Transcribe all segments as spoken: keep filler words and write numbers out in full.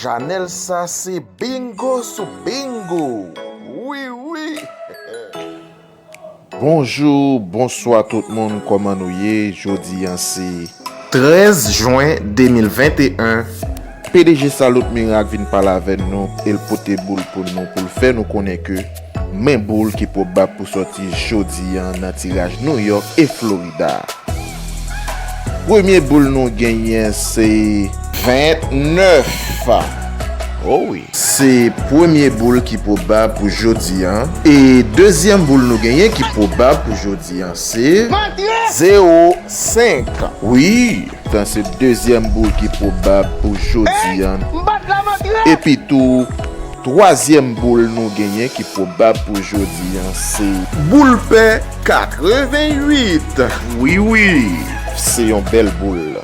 Chanèl sa se bingo sou bingo. Wi, wi. Bonjou, bonswa tout moun, kòman nou ye? Jodi a se trèz jen de mil venteyen. P D G Salot Mirak vin pale avè nou e l pote boul pou nou, pou l fè nou konnen ke men boul ki pwobab pou sòti jodi a nan tiraj New York e Florida. Premye boul nou genyen se vennèf. Oh wi. Se premye boul ki pwobab pou jodi a. E dezyèm boul nou genyen ki pwobab pou jodi a se zewo senk. Wi, sa se dezyèm boul ki pwobab pou jodi a. Epi tou, twazyèm boul nou genyen ki pwobab pou jodi a se boul pè katreventuit. Wi, wi, se yon bèl boul.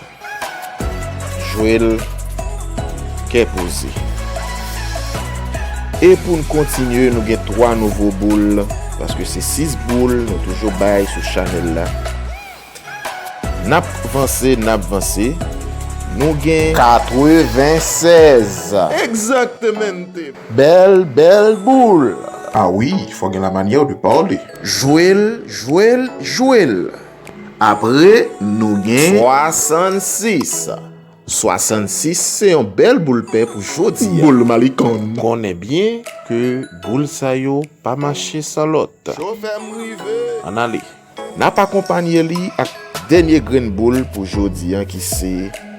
Jwe l kè poze. E pou n kontinye, nou gen twa nouvo boul, paske se sis boul nou toujou bay sou chanèl la. N ap vanse, n ap vanse. Nou gen katrevensèz. Egzaktemente. Bèl, bèl boul. A wi, fò gen la manyè de pale. Jwe l, jwe l, jwe l. Apre, nou gen swasannsis. Swasannsis se yon bèl boul pè pou jodi a. Boul malikonn. Konnen byen ke boul sa yo pa mache san lòt. Chofè m rive. Ann ale. N ap akonpanye li ak dènye grenn boul pou jodi a ki se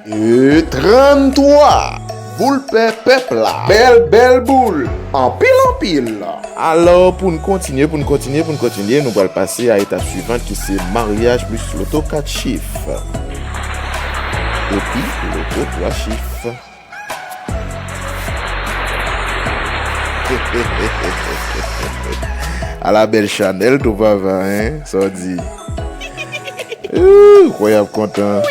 e tranntwa. Boul pè pèp la. Bèl, bèl boul. Anpil, anpil. Alò, pou n kontinye, pou n kontinye, pou n kontinye, nou pral pase a etap swivan ki se maryaj plis loto kat chif. Epi loto twa chif. Ala bèl chanèl tou papa, en? Sa w di? Ooh, kwè y ap kontan.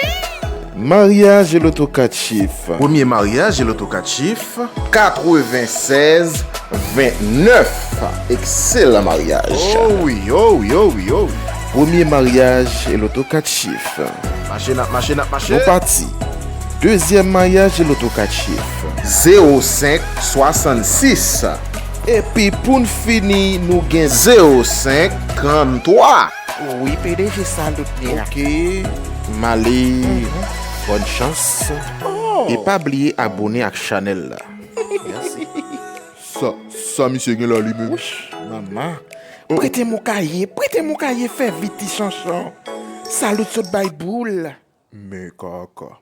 Maryaj e loto kat chif. Premye maryaj e loto kat chif. Katrevensèz vennèf. Ekselan maryaj. Oh wi, oh wi, oh wi, oh wi. Premye maryaj e loto kat chif. Mache, n ap mache, n ap mache. Nou pati. Dezyèm maryaj e loto kat chif. Zewo senk swasannsis. Epi pou n fini, nou gen zewo senk tranntwa. Wi, P D G Salot Mirak. Ok. M ale. Mhm. Bòn chans. Oh. E pa bliye abone ak chanèl la. Mèsi. Sa, sa misye gen la li menm? Wouch, manman. Prete m yon kaye, prete m yon kaye, fè vit ti chanchon. Salot sot bay boul. Men kaka.